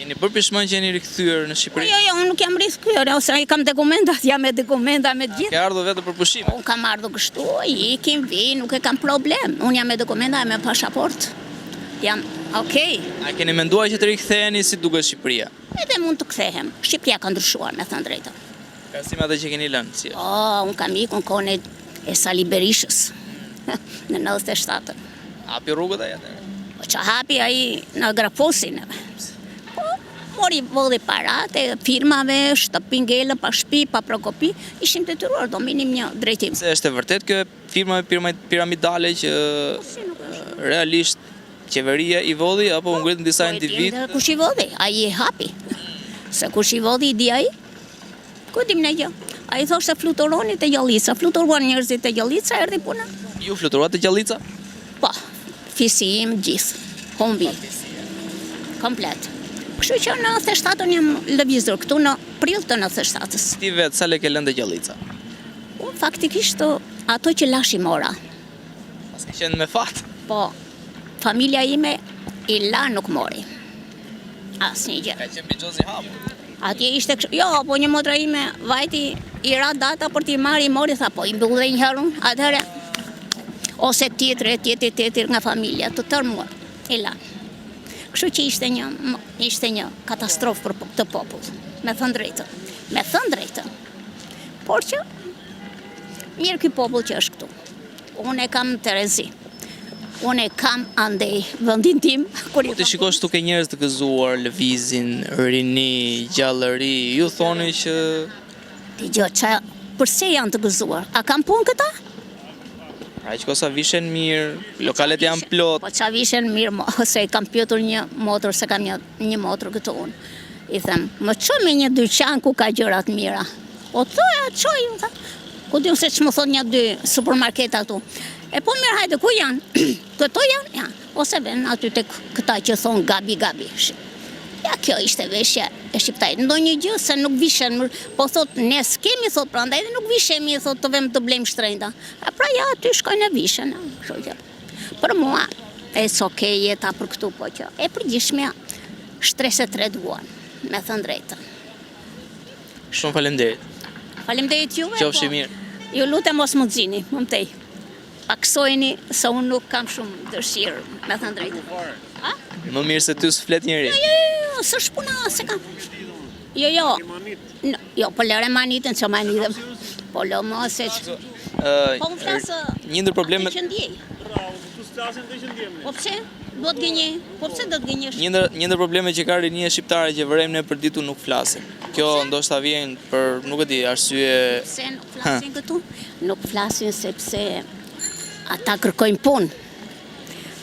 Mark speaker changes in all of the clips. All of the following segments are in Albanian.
Speaker 1: Jeni bërë pishman që jeni rikthyer në Shqipëri?
Speaker 2: Jo, jo, unë nuk jam rikthyer, ose i kam dokumentat, jam me dokumenta me të gjithë.
Speaker 1: Ke ardhur vetëm për pushime?
Speaker 2: Unë kam ardhur kështu, ikim, vi, nuk e kam problem. Unë jam me dokumenta e me pasaport. Jam okay.
Speaker 1: A keni menduar që të riktheheni si duket Shqipëria?
Speaker 2: Edhe mund të kthehem. Shqipëria ka ndryshuar, me thënë drejtën.
Speaker 1: Krahasim atë që keni lënë, si është?
Speaker 2: Po, unë kam ikur në kohën e, e Sali Berishës, në 97-ën.
Speaker 1: Hapi rrugët ai atëherë?
Speaker 2: Po ça hapi ai na graposi neve. Po, mori vodhi paratë e firmave, shtëpi ngelëm, pa shpi, pa prokopi, ishim detyruar do merrnim një drejtim.
Speaker 1: Se është e vërtet kjo firma piramidale që
Speaker 2: po, si nuk është?
Speaker 1: realisht qeveria i vodhi apo u ngritën disa
Speaker 2: po,
Speaker 1: individë?
Speaker 2: Kush i vodhi? Ai e hapi. Se kush i vodhi i di ai? Ku dim ne gjë? Ai thoshte fluturoni te Gjallica, fluturuan njerëzit te Gjallica, erdhi puna.
Speaker 1: Ju fluturuat te Gjallica?
Speaker 2: Po, fisi im gjithë, humbi. Komplet. Kështu që në 97-ën jam lëvizur këtu në prill të 97-ës.
Speaker 1: Ti vetë sa lekë ke lënë te Gjallica?
Speaker 2: Unë faktikisht ato që lashë i mora.
Speaker 1: Paske qenë me fat.
Speaker 2: Po, familja ime i la nuk mori. Asnjë gjë.
Speaker 1: Ka qenë bixhoz i hapur.
Speaker 2: Atje ishte kështu, jo, po një motra ime vajti, i ra data për t'i marrë, i mori, tha, po i mbyll dhe një herë unë, atëherë, ose tjetër, e tjetër, tjetër nga familja, të tërë mua, i la. Kështu që ishte një, ishte një katastrofë për këtë popull, me thënë drejtën, me thënë drejtën. Por që, mirë ky popull që është këtu. Unë e kam në terezi. Unë e kam andej vendin tim.
Speaker 1: Kur po të shikosh këtu ke njerëz të gëzuar, lëvizin, rini, gjallëri, ju thoni që...
Speaker 2: Dëgjo, ça, përse janë të gëzuar? A kanë punë këta?
Speaker 1: Pra që sa vishen mirë, lokalet janë plot.
Speaker 2: Po ça vishen mirë, mo, se e kam pyetur një motër, se kam një, një motër këtu unë. I them, më ço me një dyqan ku ka gjëra të mira. Po thoja, çoj, më tha. Ku di unë se ç'më thot një dy supermarketa këtu. E po mirë, hajde, ku janë? Këto janë? Ja. Ose ven aty tek këta që thonë gabi, gabi. Ja, kjo ishte veshja e shqiptarit. Ndonjë gjë se nuk vishen, po thot, ne s'kemi, thot, prandaj dhe nuk vishemi, thot, të vem të blejmë shtrenjta. A pra ja, aty shkojnë e vishen. Kështu që. Për mua, it's okay jeta për këtu, po që e përgjithshmja, shtresë e tretë vuan, me thënë drejtën.
Speaker 1: Shumë faleminderit.
Speaker 2: Faleminderit juve.
Speaker 1: Qofshi
Speaker 2: po,
Speaker 1: mirë.
Speaker 2: Ju lutem mos më nxini, më tej. Paksojeni se unë nuk kam shumë dëshirë, me thënë drejtën.
Speaker 1: A? Më mirë se ty s'flet njeri.
Speaker 2: Jo, jo, jo, jo, s'është puna, se kam. Jo, jo. Jo, po lëre manitën, që manitën. Po lë më se që... Po unë flas...
Speaker 1: Një ndër problemet...
Speaker 2: Atë që ndjej. Po pse? Do të gënjej? Po pse do të gënjesh?
Speaker 1: Një ndër një ndër problemet që ka rinia shqiptare që vërejmë ne përditë nuk flasin. Kjo ndoshta vjen për nuk e di arsye.
Speaker 2: Pse nuk flasin këtu? Nuk flasin sepse ata kërkojnë punë.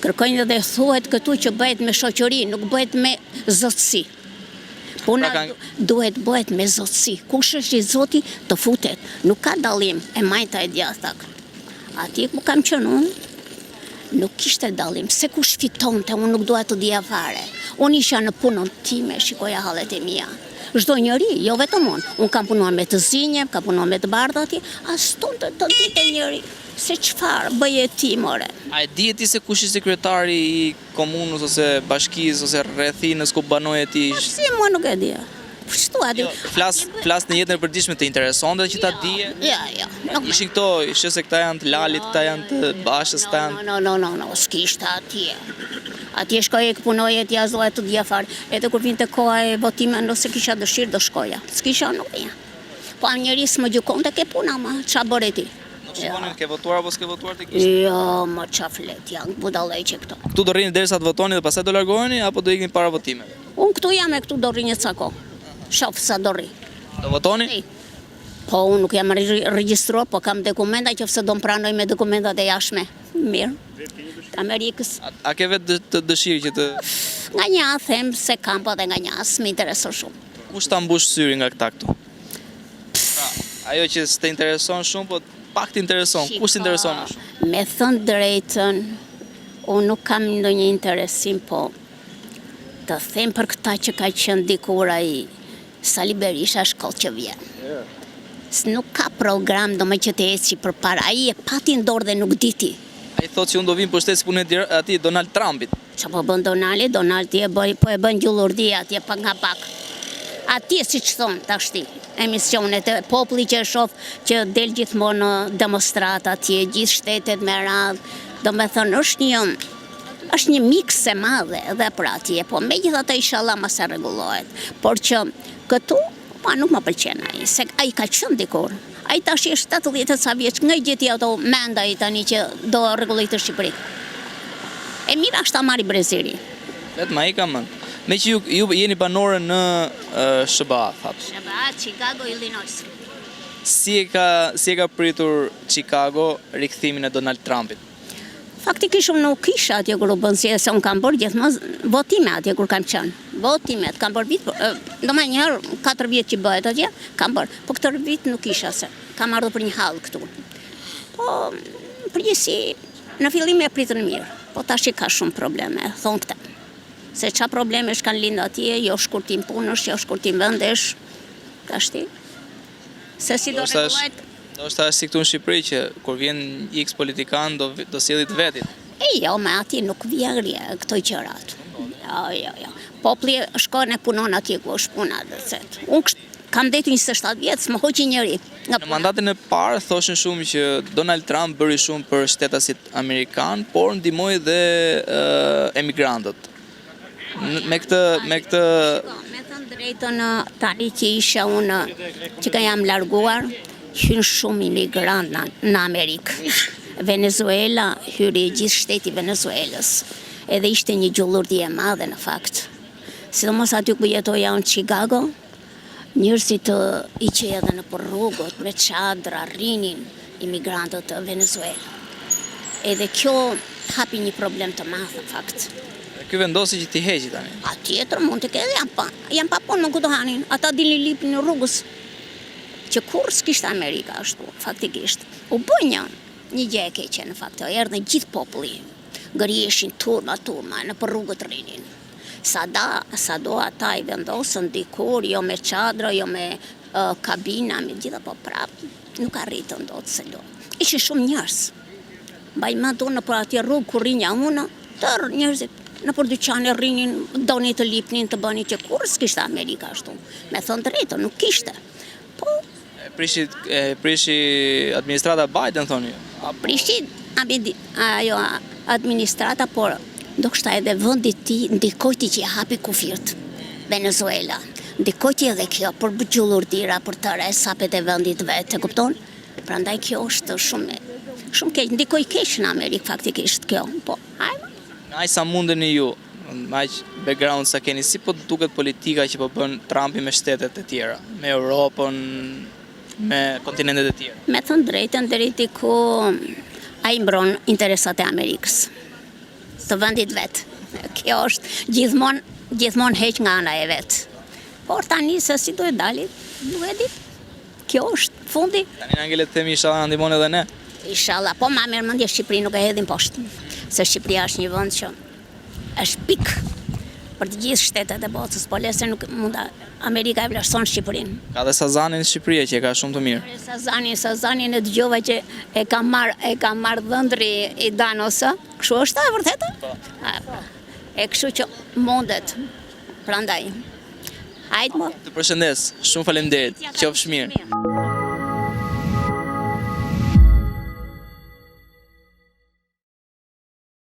Speaker 2: Kërkojnë edhe thuhet këtu që bëhet me shoqëri, nuk bëhet me zotësi. Puna
Speaker 1: Pra kanë-
Speaker 2: duhet bëhet me zotësi. Kush është i zoti të futet. Nuk ka dallim e majta e djathta. Atje ku kam qenë unë, nuk kishte dallim. Se kush fitonte, unë nuk dua të dija fare. Unë isha në punën time, shikoja hallet e mia. Çdo njeri, jo vetëm unë. Unë kam punuar me të zinje, kam punuar me të bardha atje, as donte të dinte njeri se çfarë bëje ti more.
Speaker 1: A e dije ti se kush ishte kryetari i komunës ose bashkisë ose rrethinës ku banoje ti?
Speaker 2: Po si mua nuk e dija. Po ç'thua ti?
Speaker 1: Jo, flas flas në jetën e përditshme të interesonte që ta dije?
Speaker 2: Jo, jo. Nuk
Speaker 1: Ishin këto, ishe se këta janë të Lalit, këta janë të Bashës, këta janë
Speaker 2: No, no, no, no, s'kishte atje. Atje shkoje punoje ti as doja të dija fare. Edhe kur vinte koha e votimeve, nëse kisha dëshirë do shkoja. S'kisha nuk vija. Po njeri s'më gjykonte ke puna ma, ça bëre ti?
Speaker 1: Nuk shikonin ke votuar apo s'ke votuar tek ishte?
Speaker 2: Jo, më ça flet, janë budallëqe këto.
Speaker 1: Këtu do rrini derisa të votoni dhe pastaj do largoheni apo do ikni para votimeve?
Speaker 2: Unë këtu jam e këtu do rri një ca kohë. Shof sa do rri.
Speaker 1: Do votoni?
Speaker 2: Po unë nuk jam regjistruar, po kam dokumenta që se do më pranoj me dokumentat e jashtme. Mirë. Të Amerikës.
Speaker 1: A, a ke vetë të dëshirë që të
Speaker 2: Nga një anë them se kam, po dhe nga një anë s'më intereson shumë.
Speaker 1: Kush ta mbush syrin nga këta këtu? Pra, ajo që s'të intereson shumë, po pak të intereson. Kush të intereson më
Speaker 2: shumë? Me thënë drejtën, unë nuk kam ndonjë interesim, po të them për këta që ka qenë dikur ai Sali Berisha është kot që vjen. Nuk ka program do me që të eci përpara, ai e pati në dorë dhe nuk diti.
Speaker 1: Ai thotë që unë do vi në pushtet si puna e atij Donald Trumpit.
Speaker 2: Ça po bën Donaldi? Donaldi e bëj, po e bën gjullurdi atje pak nga pak. Atje siç thonë tashti, emisionet e populli që e shof që del gjithmonë në demonstrata atje, gjithë shtetet me radhë, domethënë është një është një miks e madhe edhe për atje, po megjithatë inshallah mos e rregullohet. Por që këtu Pa nuk më pëlqen ai, se ai ka qenë dikur. Ai tash është 70 e ca vjeç, nga i gjeti ato mend ai tani që do rregullojë këtë Shqipëri. E mira është ta marri brezi i ri.
Speaker 1: Vetëm ai ka mend. Meqë ju, ju jeni banore në SHBA, thatë.
Speaker 2: SHBA, Chicago, Illinois.
Speaker 1: Si e ka, si e ka pritur Chicago rikthimin e Donald Trumpit?
Speaker 2: Faktikisht unë nuk isha atje kur u bën zgjedhjet, se unë kam bërë gjithmonë votime atje kur kam qenë. Votimet, kam bërë vit, domethënë një herë, 4 vjet që bëhet atje, kam bërë. Po këtë vit nuk isha se kam ardhur për një hall këtu. Po, në përgjithësi, në fillim e pritën mirë, po tash i ka shumë probleme, thonë këta. Se ça problemesh kanë lind atje, jo shkurtim punësh, jo shkurtim vendesh, tashti. Se si do
Speaker 1: rregullohet? Ndoshta është si këtu në Shqipëri që kur vjen X politikan do do sjelli të
Speaker 2: vetin. E jo, me atje nuk vjen këto gjërat. Jo, jo, jo. Populli shkon e punon atje ku është puna dhe set. Unë kam ndenjur 27 vjet, s'më hoqi njeri.
Speaker 1: Nga në mandatin e parë thoshin shumë që Donald Trump bëri shumë për shtetasit amerikanë, por ndihmoi dhe emigrantët. Me këtë, me
Speaker 2: këtë... Me thënë të drejtën, tani që isha unë, që ka jam larguar, hynë shumë imigrantë në, në Amerikë. Venezuela, hyri gjithë shteti Venezuelës. Edhe ishte një gjullurdi e madhe në fakt. Sidomos aty ku jetoja unë Chicago, njerëzit i që edhe nëpër rrugët, me çadra, rrinin imigrantët të Venezuelë. Edhe kjo hapi një problem të madh në
Speaker 1: fakt. Dhe ky vendosi që t'i heqi
Speaker 2: tani. Patjetër mund të ketë, janë pa, janë pa punë, ku do hanin. Ata dilnin lipnin në rrugës. Që kurrë s'kishte Amerika ashtu, faktikisht. U bë një, një gjë e keqe në fakt, erdhën gjithë populli. Ngriheshin turma, turma, nëpër rrugët rrinin. Sada, sado ata i vendosën dikur, jo me çadra, jo me uh, kabina, me gjitha, po prapë, nuk arritën dot se do. Ishin shumë njerëz. Mbaj mend unë nëpër atje rrugë ku rrinja unë, tërë njerëzit nëpër dyqane rrinin, donin të lipnin, të bënin që kurrë s'kishte Amerika ashtu. Me thënë drejtën, nuk kishte.
Speaker 1: Po e prishi e prishi administrata Biden thoni.
Speaker 2: Po prishi ajo administrata, por ndoshta edhe vendi ti ndikojti që i hapi kufirët. Venezuela. Ndikojti edhe kjo për gjullurdira, për tërë hesapet e vendit vet, e kupton? Prandaj kjo është shumë shumë keq, ndikoi keq në Amerikë faktikisht kjo, po.
Speaker 1: Hajde. Me aq sa mundeni ju, me aq background sa keni, si po duket politika që po bën Trumpi me shtetet e tjera, me Europën, me kontinentet e
Speaker 2: tjera? Me thënë drejtën, deri diku ai mbron interesat e Amerikës, të vendit vet. Kjo është gjithmonë gjithmonë heq nga ana e vet. Por tani se si do e dali, nuk e di. Kjo është
Speaker 1: fundi. Tani na ngelet të themi inshallah na ndihmon edhe
Speaker 2: ne. Inshallah, po ma merr mendja Shqipërinë nuk e hedhim poshtë. Se Shqipëria është një vend që është pik për të gjithë shtetet e botës, po le se nuk mund ta Amerika e vlerëson
Speaker 1: Shqipërinë. Ka dhe Sazanin Shqipëria që e ka shumë të
Speaker 2: mirë. Sazanin, Sazanin e dëgjova që e ka marr, e ka marr dhëndri i Danos, ë? Kështu është e vërtetë? Po. Po. E kështu që mundet. Prandaj.
Speaker 1: Hajt mo. Të përshëndes, shumë faleminderit. Qofsh mirë.